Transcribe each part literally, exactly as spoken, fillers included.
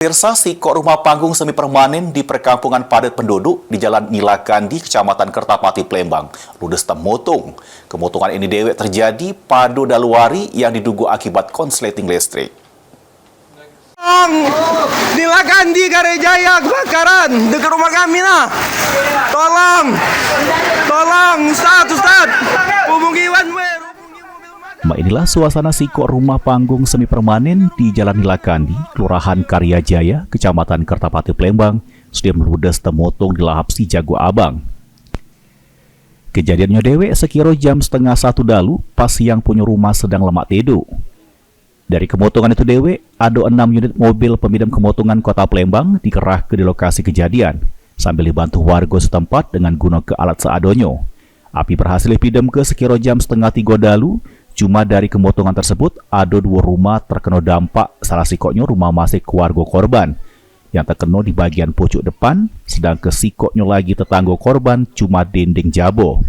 Pemirsa, sikok rumah panggung semi permanen di perkampungan padat penduduk di Jalan Nilakandi, Kecamatan Kertapati, Palembang, ludes temotong. Kemotongan ini dewek terjadi pado dalu hari yang diduga akibat konsleting listrik. Nilakandi Karya Jaya kebakaran dekat rumah kami nah. Tolong, tolong, Ustaz, Ustaz, hubungi one way. Mak, inilah suasana sikok rumah panggung semi permanen di Jalan Nilakandi, Kelurahan Karya Jaya, Kecamatan Kertapati, Palembang, sudah meludes temotong di lahap si jago abang. Kejadiannyo dewek sekiro jam setengah satu dalu, pas siang punyo rumah sedang lemak tedok. Dari kemotongan itu dewek, ado enam unit mobil pemadam kemotongan Kota Palembang dikerahke di lokasi kejadian, sambil dibantu warga setempat dengan gunoke alat seadonyo. Api berhasil dipidamke sekiro jam setengah tigo dalu. Cuma dari kemotongan tersebut, ado duo rumah terkeno dampak, salah sikoknyo rumah masih keluarga korban yang terkeno di bagian pucuk depan, sedangke sikoknyo lagi tetanggo korban cuma dinding jabo.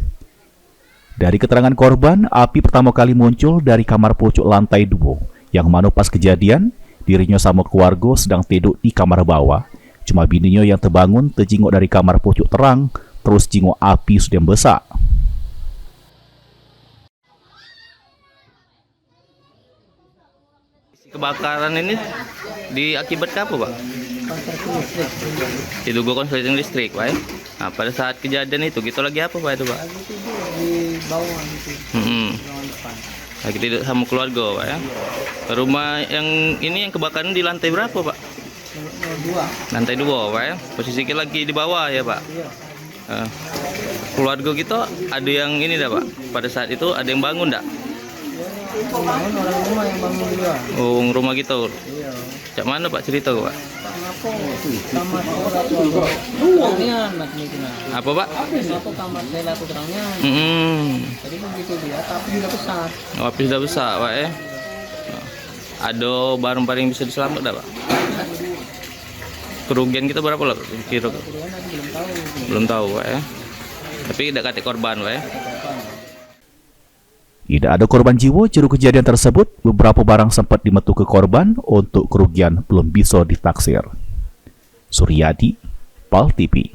Dari keterangan korban, api pertamo kali muncul dari kamar pucuk lantai duo, yang mano pas kejadian, dirinyo samo keluarga sedang tedok di kamar bawah. Cuma bininyo yang tebangun tejingok dari kamar pucuk terang, terus jingok api sudah besak. Kebakaran ini diakibatkan apa, Pak? Korsleting listrik. Diduga korsleting listrik, Pak, ya? Nah, pada saat kejadian itu, kita lagi apa, Pak, itu, Pak? Lagi tidur di bawah gitu, hmm, ruangan depan. Lagi tidur sama keluarga, Pak, ya? Iya. Rumah yang ini yang kebakaran di lantai berapa, Pak? Lantai dua. Lantai dua, Pak, ya? Posisi kita lagi di bawah, ya, Pak? Iya. Eh, keluarga kita ada yang ini dah, Pak? Pada saat itu ada yang bangun dah? Bangun orang rumah yang bangun duluan. Oh, rumah kita. Iya. Cak mana, Pak, cerita, Pak? Kenapa kamar saya laku terang-terangan, macam itu, nah. Apa, Pak? Kenapa kamar saya laku terang-terangan? Mm-mm. Jadi begitu dia, tapi sudah besar. Oh, api sudah besar, Pak, ya? Ada barang-barang yang bisa diselamat dah, Pak? Kerugian kita berapa lah, kira? Kalau kerugian aku belum tahu. Belum tahu, Pak, ya? Tapi dak katek korban, Pak, ya? Idak ado korban jiwo. Juru kejadian tersebut, beberapa barang sempat dimetuke korban untuk kerugian belum bisa ditaksir. Suryadi, Pal T V.